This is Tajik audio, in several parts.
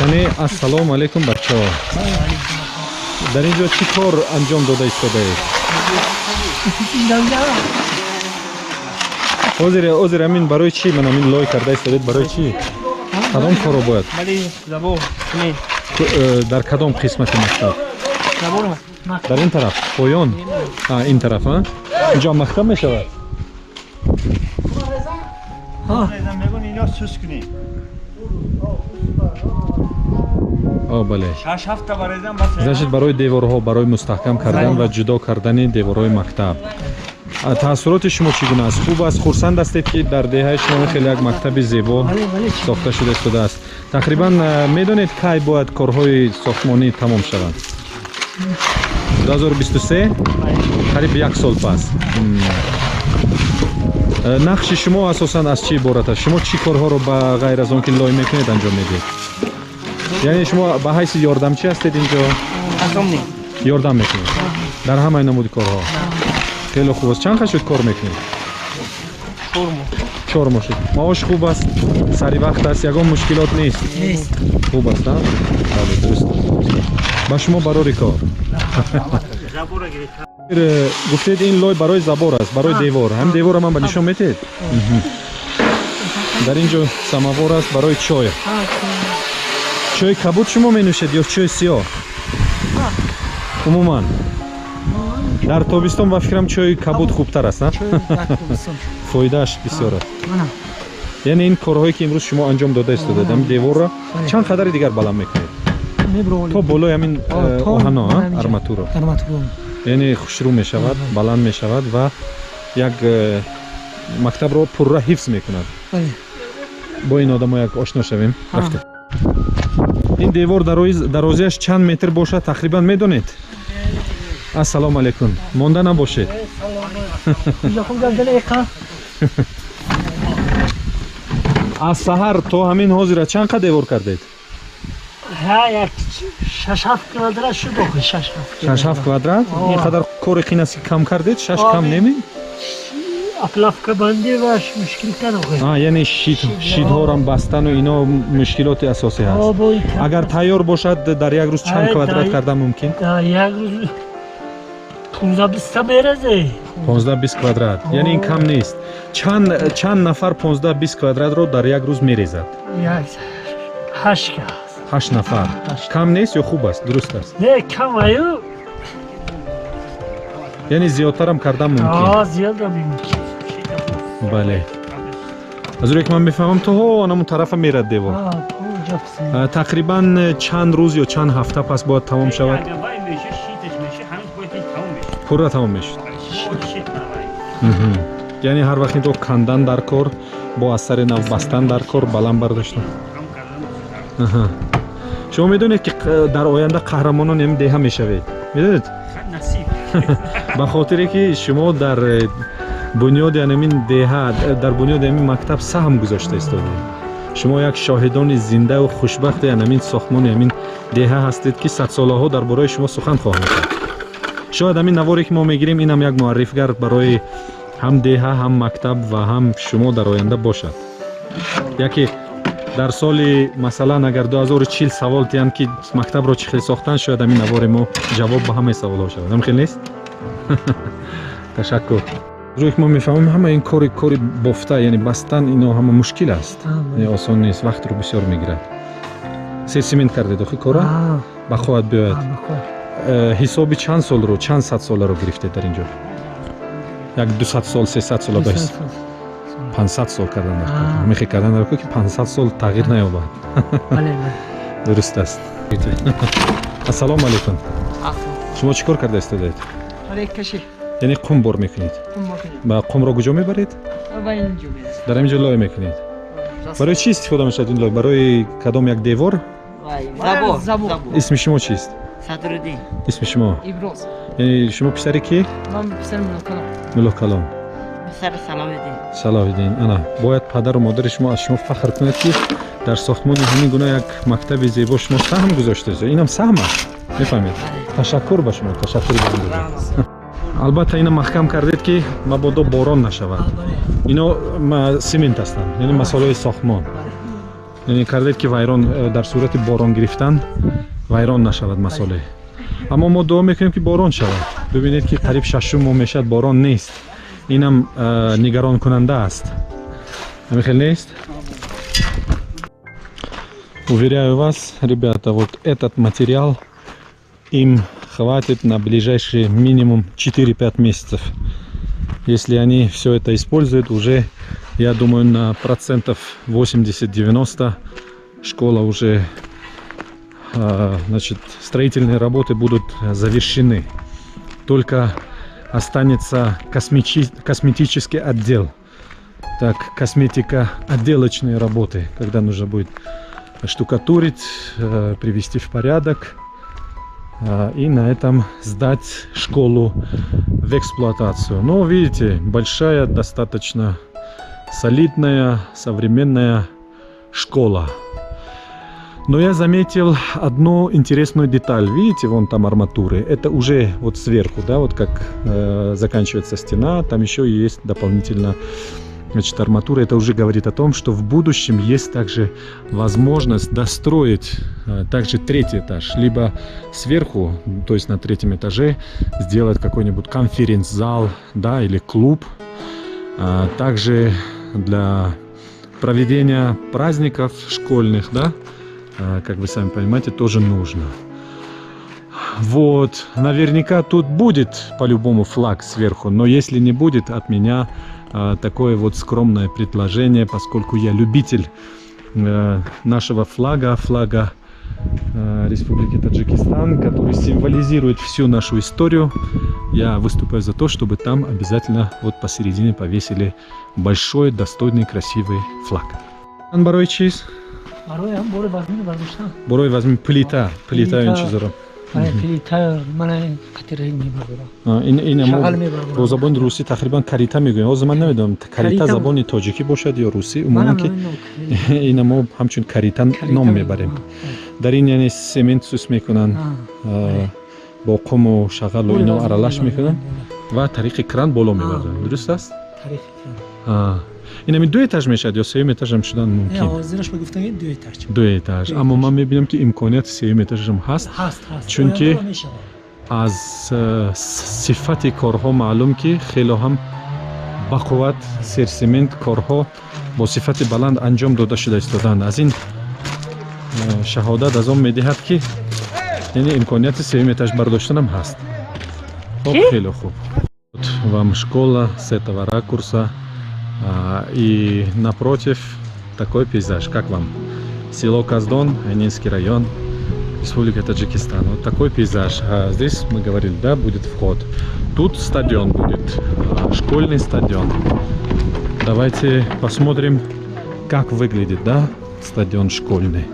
Яъне, ассалому алайкум, бачаҳо. Дар ин ҷо чӣ кор анҷом дода истодаед? Ҳозир, ҳозир ҳамин барои чӣ ман ҳамин лой карда истодаед, барои чӣ? Кадом корро бояд? Дар кадом қисмати мактаб? Дар ин тараф, поён? А, ин тараф, а? Инҷо мактаб мешавад? Мегӯн ино сус кунӣ. О, бале. Шаш ҳафта барезам бас. Значит, барои деворҳо, барои мустаҳкам кардан ва ҷудо кардани деворҳои мактаб. Таассуроти шумо чӣ гуна аст? Хуб аст? Хурсанд ҳастед, ки дар деҳаи шумо хеле як мактаби зебо сохта шуда истодааст? Тақрибан медонед, кай бояд корҳои сохтмонӣ тамом шаванд? 2023, қариб як сол пас. Нақши шумо асосан аз чӣ иборат аст? Шумо чӣ корҳоро ба ғайр аз он ки лой мекунед анҷом медиҳед? Яъне шумо ба ҳайси ёрдамчӣ ҳастед инҷо? Ёрдам мекунед дар ҳамаи намуди корҳо. Хеле хуб аст. Чанд қад шуд кор мекунед? 4 моҳ шуд. Маош хуб аст, сари вақт аст, ягон мушкилот нест? Хуб аст, а? Бале, дуруст аст. Ба шумо барори кор. Гуфтед, ин лой барои забор аст, барои девор. Ҳам деворро ман ба нишон метиҳед? Дар ин ҷо самовор аст барои чой. Чои кабуд шумо менӯшед ё чои сиёҳ? Умуман дар тобистон, ба фикрам, чои кабуд хубтар аст, а? Фоидааш бисёр аст. Яъне ин корҳое ки имрӯз шумо анҷом дода истодаед, ҳамин деворро чанд қадари дигар баланд мекунед? То болои ҳамин оҳано, а? Арматуро. Яъне хушрӯ мешавад, баланд мешавад ва як мактабро пурра ҳифз мекунад. Бо ин одамо як ошно шавем. Рафте. Ин девор дарозиаш чанд метр бошад, тақрибан медонед? Ассалому алайкум, монда набошед. Аз саҳар то ҳамин ҳозира чанд қад девор кардед? Шаш-ҳафт квадрат шуд охи, шаш-ҳафт. Шаш-ҳафт квадрат? Ин қадар кори қин аст, ки кам кардед? Шаш кам неме? Оплавка банди ваш мушкил кар охи. А, яъне щитҳорам бастану ино мушкилоти асосӣ ҳаст. Агар тайёр бошад, дар як рӯз чанд квадрат кардан мумкин? Дар як рӯз 15-20 та меразе. 15-20 квадрат, яъне ин кам нест. Чанд нафар 15-20 квадратро дар як рӯз мерезад? Як ҳашт кас. Ҳашт нафар. Кам нест ё хуб аст, дуруст аст? Не, кам аю. Яъне зиёдтарам кардан мумкин? Зиёдам мумкин. Бале, аз рӯе ки ман мефаҳмам, то анамун тарафа мерад девор. Тақрибан чанд рӯз ё чанд ҳафта пас бояд тамом шавад? Пурра тамом мешуд. Яъне ҳар вақт инро кандан дар кор, бо аз сари нав бастан дар кор, баланд бардоштан. Шумо медонед, ки дар оянда қаҳрамонони ҳамин деҳа мешавед, медонед? Ба хотире ки шумо дар бунёди ҳамин деҳа, дар бунёди ҳамин мактаб саҳм гузошта истодед. Шумо як шоҳидони зиндаву хушбахти ҳамин сохтмони ҳамин деҳа ҳастед, ки садсолаҳо дар бораи шумо сухан хоҳанд кард. Шояд ҳамин наворе, ки мо мегирем, инам як муаррифгар барои ҳам деҳа, ҳам мактаб ва ҳам шумо дар оянда бошад. Яке дар соли, масалан, агар 2040 савол диҳанд, ки мактабро чӣ хел сохтанд, шояд ҳамин навори мо ҷавоб ба ҳамаи саволҳо шавад. Ҳам хел нест? Ташаккур. Рӯе ки мо мефаҳмем, ҳама ин кори бофта, яъне бастан, ино ҳама мушкил аст, яъне осон нест, вақтро бисёр мегирад. Сер симент кардед охи кора ба хоҳад биёяд. Ҳисоби чанд солро, чанд сад соларо гирифтед дар ин ҷо? Як 200 сол, 300 сола ба 500 сол кардан дар кор. Мехе кардан дар кор, ки 500 сол тағйир наёбад. Дуруст аст. Ассалому алайкум. Шумо чӣ кор карда истодаед? Яъне қум бор мекунед? Ба қумро куҷо мебаред? Дар ҳамин ҷо лой мекунед? Барои чӣ истифода мешавад ин лой? Барои кадом як девор? Забор. Исми шумо чист? Садриддин. Исми шумо? Иброз. Яъне шумо писари кӣ? Ман писари Муллокалон. Муллокалон. Писари Салоҳиддин. Салоҳиддин. Ана, бояд падару модари шумо аз шумо фахр кунад, ки дар сохтмони ҳамин гуна як мактаби зебо шумо саҳм гузоштаед. Инам саҳм аст, мефаҳмед? Ташаккур ба шумо, ташаккур. Албатта, ина маҳкам кардед, ки мабодо борон нашавад. Ино симент ҳастанд, яъне масолаҳои сохтмон. Яъне кардед, ки вайрон дар сурати борон гирифтан вайрон нашавад масолеҳ. Аммо мо дуо мекунем, ки борон шавад. Бибинед, ки қариб шашум моҳ мешавад, борон нест. Инам нигаронкунанда аст, ҳамин хел нест? Уверяю вас, ребята, вот этот материал им хватит на ближайшие минимум 4-5 месяцев. Если они все это используют, уже, я думаю, на процентов 80-90 школа уже, значит, строительные работы будут завершены. Только останется косметический отдел. Так, косметика, отделочные работы, когда нужно будет штукатурить, привести в порядок и на этом сдать школу в эксплуатацию. Но видите, большая, достаточно солидная, современная школа. Но я заметил одну интересную деталь. Видите, вон там арматуры. Это уже вот сверху, да, вот как заканчивается стена, там еще есть дополнительно, значит, арматура. Это уже говорит о том, что в будущем есть также возможность достроить также третий этаж, либо сверху, то есть на третьем этаже, сделать какой-нибудь конференц-зал, да, или клуб. Также для проведения праздников школьных, да, как вы сами понимаете, тоже нужно. Вот, наверняка тут будет по-любому флаг сверху, но если не будет, от меня такое вот скромное предложение, поскольку я любитель нашего флага, флага Республики Таджикистан, который символизирует всю нашу историю, я выступаю за то, чтобы там обязательно вот посередине повесили большой, достойный, красивый флаг. Барои чиз? Барои ҳам бори вазмин бардоштан. Барои вазмин плита, плита, ин чизоро. Плита мана қатираи мебардорам. Ин шағал мебардорам. Бо забони русӣ тақрибан карита мегӯем. Ҳозир ман намедонам, карита забони тоҷикӣ бошад ё русӣ. Умуман, ки ина мо ҳамчун карита ном мебарем. Дар ин, яъне, семент сус мекунанд, бо қуму шағалу ино аралаш мекунанд ва тариқи кран боло мебардоранд. Дуруст аст? Инами ду этаж мешавад ё сеюм этажам шудан мумкин? Ду этаж, аммо ман мебинам, ки имконияти сеюм этажам ҳаст, чунки аз сифати корҳо маълум, ки хело ҳам бақувват, серсемент, корҳо бо сифати баланд анҷом дода шуда истодаанд. Аз ин шаҳодат аз он медиҳад, ки яъне имконияти сеюм этаж бардоштанам ҳаст. Хоб, хеле хуб. Вам школа с этого ракурса и напротив такой пейзаж. Как вам? Село Каздон, Айнинский район, Республика Таджикистан. Вот такой пейзаж. А здесь, мы говорили, да, будет вход. Тут стадион будет, школьный стадион. Давайте посмотрим, как выглядит, да, стадион школьный.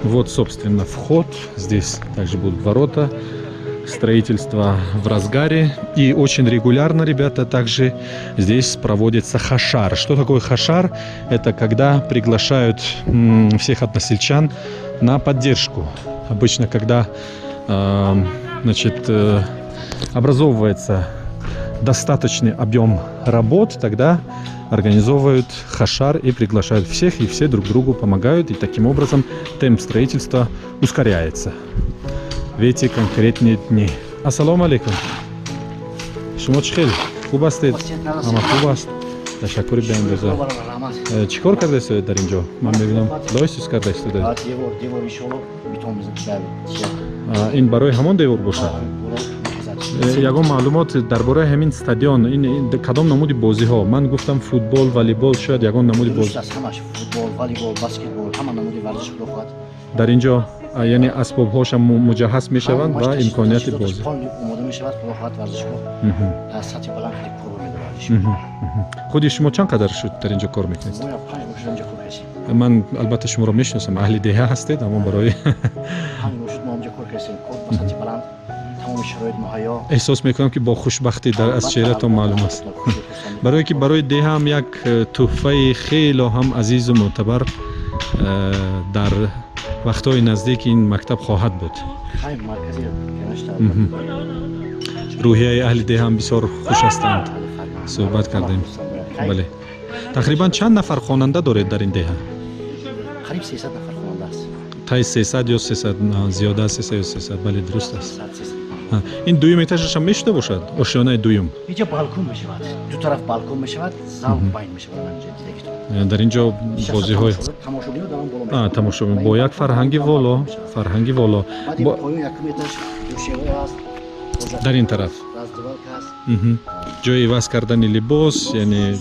Вот, собственно, вход. Здесь также будут ворота. Строительство в разгаре. И очень регулярно, ребята, также здесь проводится хашар. Что такое хашар? Это когда приглашают всех односельчан на поддержку. Обычно, когда значит, образовывается достаточный объем работ, тогда организовывают хашар и приглашают всех, и все друг другу помогают, и таким образом темп строительства ускоряется в эти конкретные дни. Ассалому алейкум. Шумо чӣ хел? Хуб ҳастед? Ҳама хуб аст? Ташаккури беандоза. Чӣ кор карда истоед дар ин ҷо? Ман мебинам, лой сус карда истодаед. Девор, девор иншоалло бетон. Ин барои ҳамон девор бошад. Ягон маълумот дар бораи ҳамин стадион, ин кадом намуди бозиҳо? Ман гуфтам футбол, волейбол, шояд ягон намуди боз. Ҳамаш: футбол, волейбол, баскетбол, ҳама намуди варзиш, худо хоҳад. Дар ин ҷо, яъне, асбобҳошам муҷаҳҳаз мешаванд ва имконияти бозӣ омода мешавад, худо хоҳад, варзишгоҳ дар сатҳи баланд хеле кор медорад. Худи шумо чанд қадар шуд дар ин ҷо кор мекунед? 5 моҳ шуд инҷо кор кардем. Ман албатта шуморо мешиносам, аҳли деҳа ҳастед, аммо барои 5 моҳ шуд мо инҷо кор кардем. Кор ба сатҳи баланд, тамоми шароит муҳайё. Эҳсос мекунам, ки бо хушбахтӣ аз чеҳратон маълум аст, барое ки барои деҳаам як тӯҳфаи хело ҳам азизу мӯътабар дар вақтҳои наздик ин мактаб хоҳад буд. Рӯҳияи аҳли деҳаам бисёр хуш ҳастанд, суҳбат кардем. Бале, тақрибан чанд нафар хонанда доред дар ин деҳа? Қариб 300 нафар хонанда аст. Тай 300 ё 300, зиёда аз 300 ё 300, бале, дуруст аст. 300, 300. Ин дуюм этажашам мешуда бошад, ошёнаи дуюм? Инҷа балкон мешавад, ду тараф балкон мешавад, зал байн мешавад, инҷа дидагитон. Дар ин ҷо бозиҳои Тамошобино дар он боло. Тамошобин бо як фарҳанги воло, фарҳанги воло. Баъд ин поён якум этаж душевой аст. Дар ин тараф. Раздевалка аст. Ҷои иваз кардани либос, яъне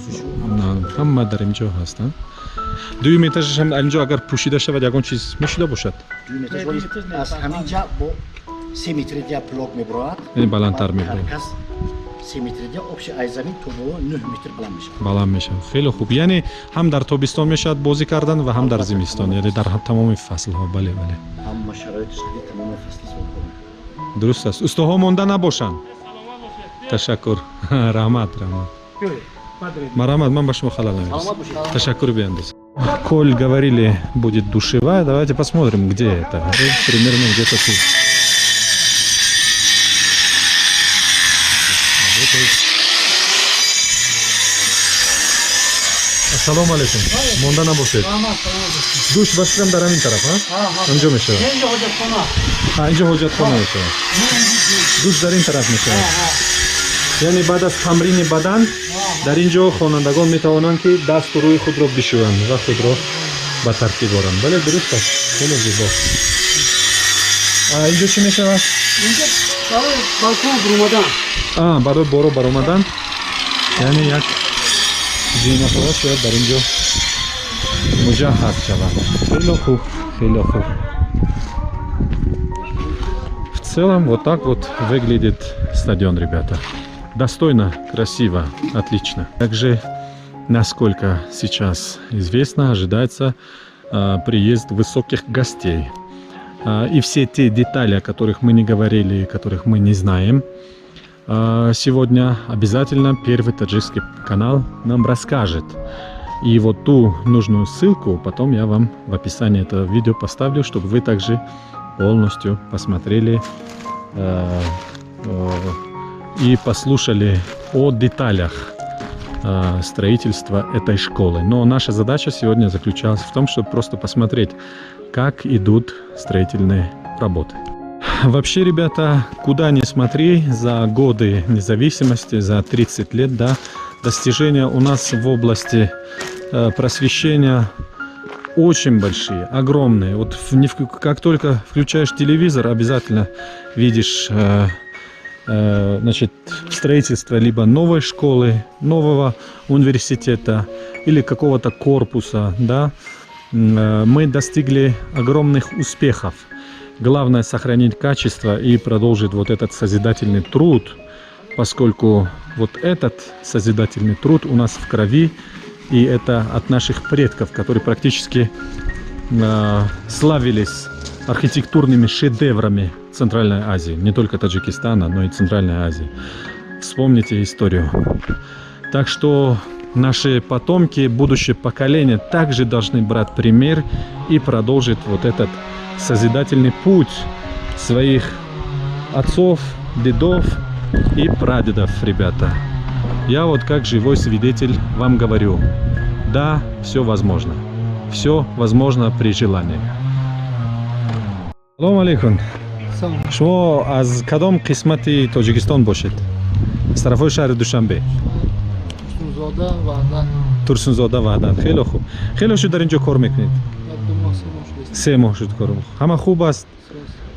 ҳама дар ин ҷо ҳастанд. Дуюм этажашам ин ҷо агар пӯшида шавад, ягон чиз мешуда бошад? Дуюм этаж вале аз ҳамин ҷа бо 3 метри дия блок мебирояд. Яъне баландтар мебирояд. Каркас 3 метри дия, общий аз замин то боло 9 метр баланд мешавад. Баланд мешавад, хеле хуб. Яъне ҳам дар тобистон мешавад бозӣ кардан ва ҳам дар зимистон, яъне дар тамоми фаслҳо, бале, бале. Ҳама шароиташ хеле, тамоми фасли сол кор мекунад. Дуруст аст. Устоҳо монда набошанд. Ташаккур, раҳмат, раҳмат, марҳамат, ман ба шумо халал намерасам. Саломат бошед. Ташаккур беандоз. Коль говорили, будет душевая, давайте посмотрим, где это. Это примерно где-то тут. Работает. Ассалому алейкум. Монда набошед. Душ ба фикрам дар ҳамин тараф, а? Анҷо мешавад. Инҷо ҳоҷатхона. А, инҷо ҳоҷатхона мешавад. Душ дар ин тараф мешавад. Яъне баъд аз тамрини бадан дар ин ҷо хонандагон метавонанд, ки дасту рӯи худро бишӯянд ва худро ба тартиб оранд. Бале, дуруст аст, хеле зебо. А инҷо чӣ мешавад? Инҷо барои балкон баромадан. А, барои боро баромадан, яъне як зинаҳо шояд дар ин ҷо муҷаҳҳаз шавад. Хеле хуб, хеле хуб. В целом вот так вот выглядит стадион, ребята. Достойно, красиво, отлично. Также, насколько сейчас известно, ожидается приезд высоких гостей. И все те детали, о которых мы не говорили, которых мы не знаем, сегодня обязательно Первый таджикский канал нам расскажет. И вот ту нужную ссылку потом я вам в описании этого видео поставлю, чтобы вы также полностью посмотрели и послушали о деталях строительства этой школы. Но наша задача сегодня заключалась в том, чтобы просто посмотреть, как идут строительные работы. Вообще, ребята, куда ни смотри, за годы независимости, за 30 лет, да, достижения у нас в области просвещения очень большие, огромные. Вот в- не в- как только включаешь телевизор, обязательно видишь значит, строительство либо новой школы, нового университета или какого-то корпуса, да. Мы достигли огромных успехов. Главное — сохранить качество и продолжить вот этот созидательный труд, поскольку вот этот созидательный труд у нас в крови, и это от наших предков, которые практически славились архитектурными шедеврами Центральной Азии, не только Таджикистана, но и Центральной Азии. Вспомните историю. Так что наши потомки, будущее поколение также должны брать пример и продолжить вот этот созидательный путь своих отцов, дедов и прадедов, ребята. Я вот как живой свидетель вам говорю, да, все возможно. Все возможно при желании. Салом алейкум. Шумо аз кадом қисмати Тоҷикистон бошед? Аз тарафҳои шаҳри Душанбе? Турсунзода Ваҳдат. Турсунзода Ваҳдат. Хеле хуб. Хеле шуд дар ин ҷо кор мекунед? 1-2 моҳ, 3 моҳ шудааст. 3 моҳ шуд кор. Ҳама хуб аст?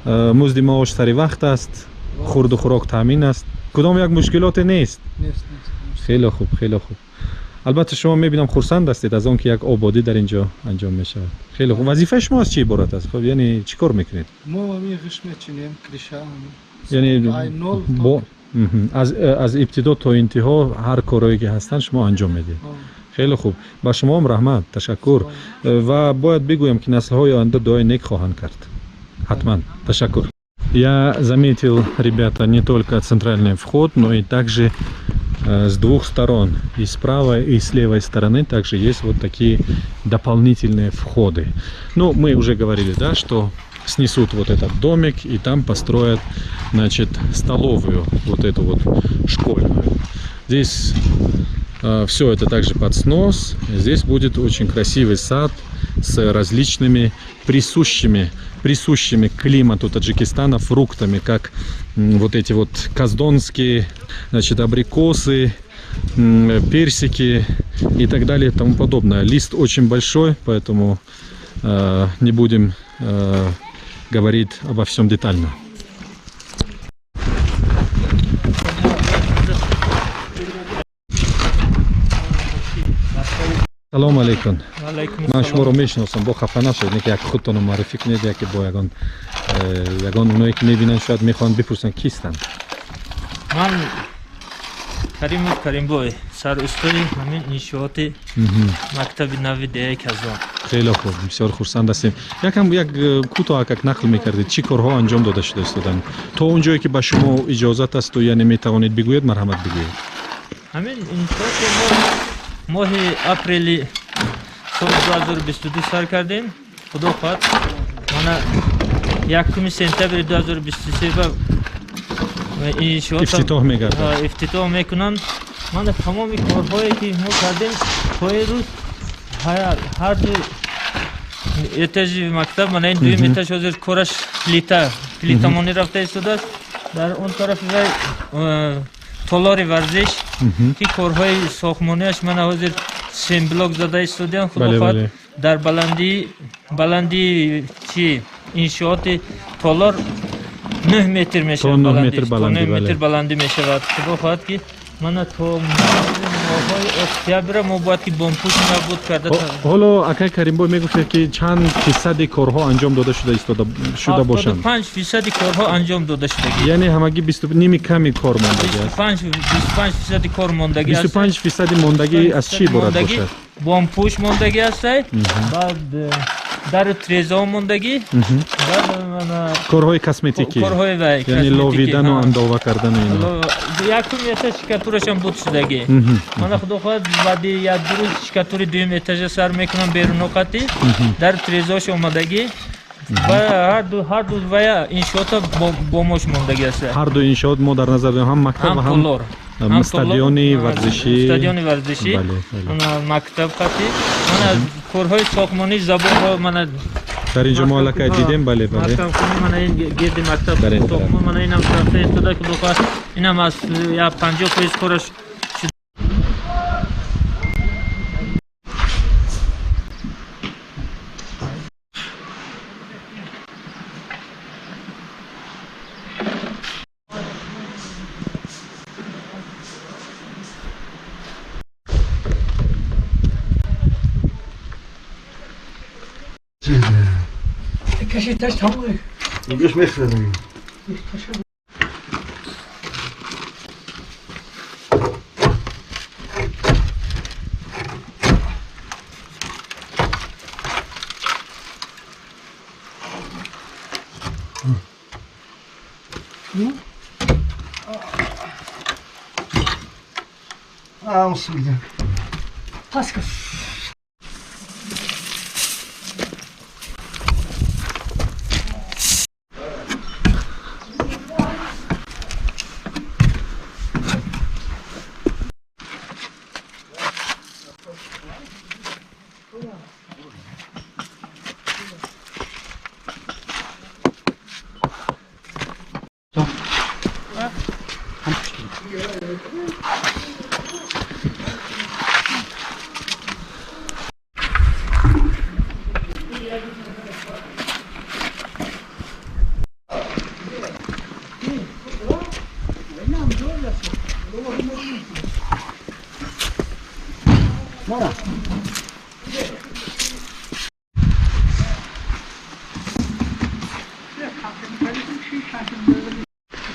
Музди маош сари вақт аст? Хурду хӯрок таъмин аст? Кудом як мушкилоте нест? Нест, нест. Хеле хуб, хеле хуб. Албатта, шумо мебинам, хурсанд ҳастед аз он ки як ободӣ дар ин ҷо анҷом мешавад. Хеле хуб. Вазифаи шумо аз чӣ иборат аст? Хуб, яъне чӣ кор мекунед? Мо ҳамин ғишт мечинем, крыша. Яъне Ай нол то- бо аз ибтидо то интиҳо ҳар корое ки ҳастанд, шумо анҷом медиҳед. Хеле хуб, ба шумоам раҳмат, ташаккур. Ва бояд бигӯям, ки наслҳои оянда дуои нек хоҳанд кард ҳатман. Ташаккур. Я заметил, ребята, не только центральный вход, но и также с двух сторон, и с правой, и с левой стороны, также есть вот такие дополнительные входы. Ну, мы уже говорили, да, что снесут вот этот домик и там построят, значит, столовую, вот эту вот школьную. Здесь все это также под снос. Здесь будет очень красивый сад. С различными присущими климату Таджикистана фруктами, как вот эти вот каздонские, значит, абрикосы, персики и так далее и тому подобное. Лист очень большой, поэтому не будем говорить обо всем детально. Салом алейкум. Ман шуморо мешиносам, бо хафа нашавед, не ки як худтонро муаррифӣ кунед, яке бо ягон оное ки мебинанд, шояд мехоҳанд бипурсанд, кистанд. Ман Каримов Каримбой, сарустои ҳамин иншооти мактаби нави деҳаи Казон. Хеле хуб, бисёр хурсанд ҳастем. Якам як кӯтоҳ как нақл мекардед, чӣ корҳо анҷом дода шуда истоданд, то он ҷое ки ба шумо иҷозат асту, яъне метавонед бигӯед, марҳамат, бигӯед. Ҳамин иншооти мо моҳи апрели соли 2022 сар кардем. Худо хоҳад, мана 1 сентябри 2023 ба иншоот ифтитоҳ мегардад. Ифтитоҳ мекунанд. Мана тамоми корҳое ки мо кардем то ин рӯз, ҳар ду этажи мактаб, мана ин дуюм этаж ҳозир кораш плитамонӣ рафта истодааст. Дар он тарафи вай толори варзиш, ки корҳои сохтмониаш мана ҳозир семблок зада истодиям. Худо хоҳад, дар баландии чи иншооти толор 9 метр мешавад. То 9 метр баландӣ. 9 метр баландӣ мешавад. Худо хоҳад, ки мана то моҳҳои октябра мо бояд ки бомпӯш набуд карда. Ҳоло, акай Каримбой, мегуфтед, ки чанд фисади корҳо анҷом дода шуда истода шуда бошанд? 5 фисади корҳо анҷом дода шудагӣ. Яъне ҳамагӣ ними ками кор мондагӣ аст. 25 фисади кор мондагӣ аст. 25 фисади мондагӣ аз чӣ иборат бошад? Бомпӯш мондагӣ астай, баъд дару трезао мондагӣ, баъд корҳои косметикӣ. Корҳои вай. Яъне ловидану андова кардану ино. Якум этаж штукатурашам буд шудагӣ. Мана, худо хоҳад, баъди як ду рӯз штукатури дуюм этажа сар мекунам. Беруноқати дару трезаош омадагӣ ва ҳарду вая иншоота бомош мондагӣ аст. Ҳарду иншоот мо дар назар дорем ҳам мактаб ва ҳам толор, стадиони варзишӣ. Стадиони варзишӣ, мактаб қати мана корҳои сохтмонии забонро мана Дар инҷо мо аллакай дидем, бале. Мана ин гирди мактаб сохтмон, мана инам рафта истода. Худо хоҳад, инам аз як 50% кораш. Кашиташ тамом. Инҷош мехӯрем. А, он. Паска.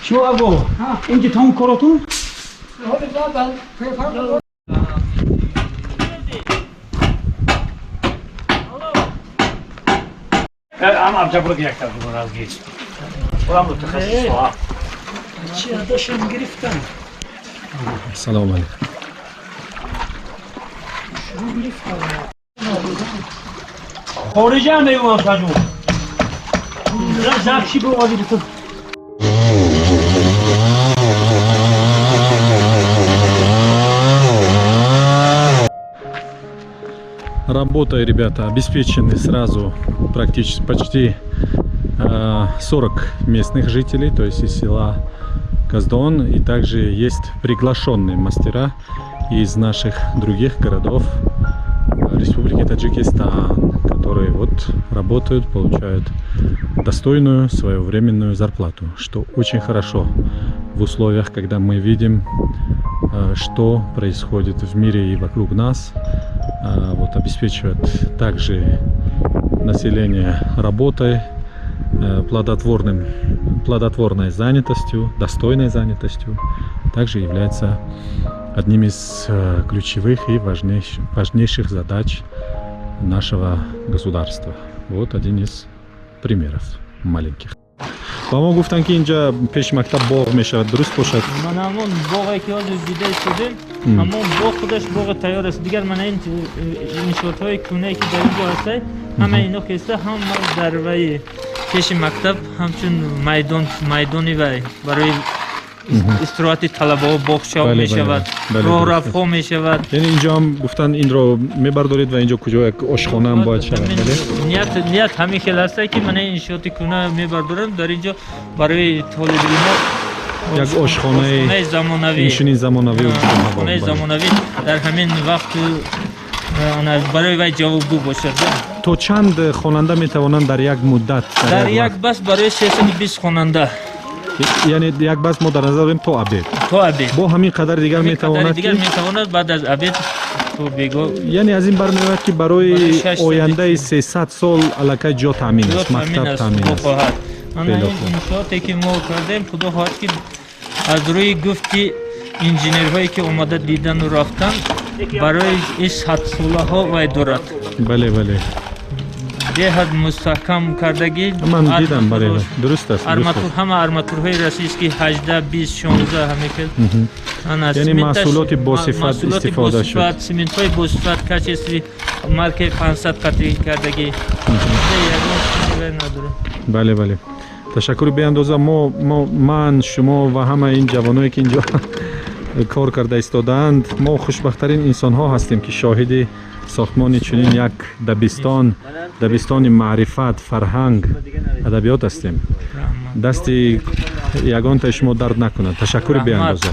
Шумо або инҷи тамом коротун. Ам абҷабро як разгир. Худам мутахассис. Чи адашам гирифтан. Салому алейкум. Хориҷа мегӯям саҷу. Закши бо вазир. Работой, ребята, обеспечены сразу практически почти 40 местных жителей, то есть из села Коздон. И также есть приглашенные мастера из наших других городов Республики Таджикистан, которые вот работают, получают достойную своевременную зарплату, что очень хорошо в условиях, когда мы видим, что происходит в мире и вокруг нас. Вот обеспечивает также население работой, плодотворной занятостью, достойной занятостью, также является одним из ключевых и важнейших задач нашего государства. Вот один из примеров маленьких. Ба мо гуфтанд, ки инҷа пеши мактаб боғ мешавад, дуруст бошад? Мана ҳамон боғе, ки ҳозир дида истодем, ҳамон боғ худаш боғи тайёр аст. Дигар мана ин иншоотҳои кӯнае, ки дар ин ҷо ҳастай, ҳама ино кеста, ҳама дар вай пеши мактаб ҳамчун майдон, майдони вай барои истироҳати талабаҳо, боғчаҳо мешавад, роҳравҳо мешавад. Яъне инҷо ҳам гуфтанд, инро мебардоред ва инҷо куҷо як ошхона ҳам бояд шавад, бале? Ният ҳамин хел ҳаста, ки мана ин иншооти кӯна мебардорам, дар ин ҷо барои толибилмҳо як ошхонаи замонавӣ, инчунин замонавӣ. Ошхонаи замонавӣ дар ҳамин вақту барои вай ҷавобгӯ бошад. То чанд хонанда метавонанд дар як муддат? Дар як баст барои 320 хонанда. Яъне як баст мо дар назар дорем то обед. То обед. Бо ҳамин қадар дигар метавонад. Дигар метавонад баъд аз обед то бего. Яъне аз ин бармеояд, ки барои ояндаи 300 сол аллакай ҷо таъмин аст, мактаб таъмин аст. Ана ин иншооте, ки мо кардем, худо хоҳад, ки аз рӯи гуфти инженерҳое, ки омада дидану рафтан, барои ин садсолаҳо вай дорад. Бале, бале. Беҳад мустаҳкам кардагӣ. Ман дидам, бале, дуруст аст. Арматур, ҳама арматурҳои российский, 18, 20, 16, ҳамин. Яъне маҳсулоти босифат истифода шуд. Цементҳои босифат, качество, маркаи 500 қатъӣ кардагӣ, ягон надорем. Бале, бале, ташаккури беандоза. Мо, ман, шумо ва ҳама ин ҷавоное, ки инҷо кор карда истодаанд, мо хушбахттарин инсонҳо ҳастем, ки шоҳиди сохтмони чунин як дабистон, дабистони маърифат, фарҳанг, адабиёт ҳастем. Дасти ягонтаи шумо дард накунад. Ташаккури беандоза.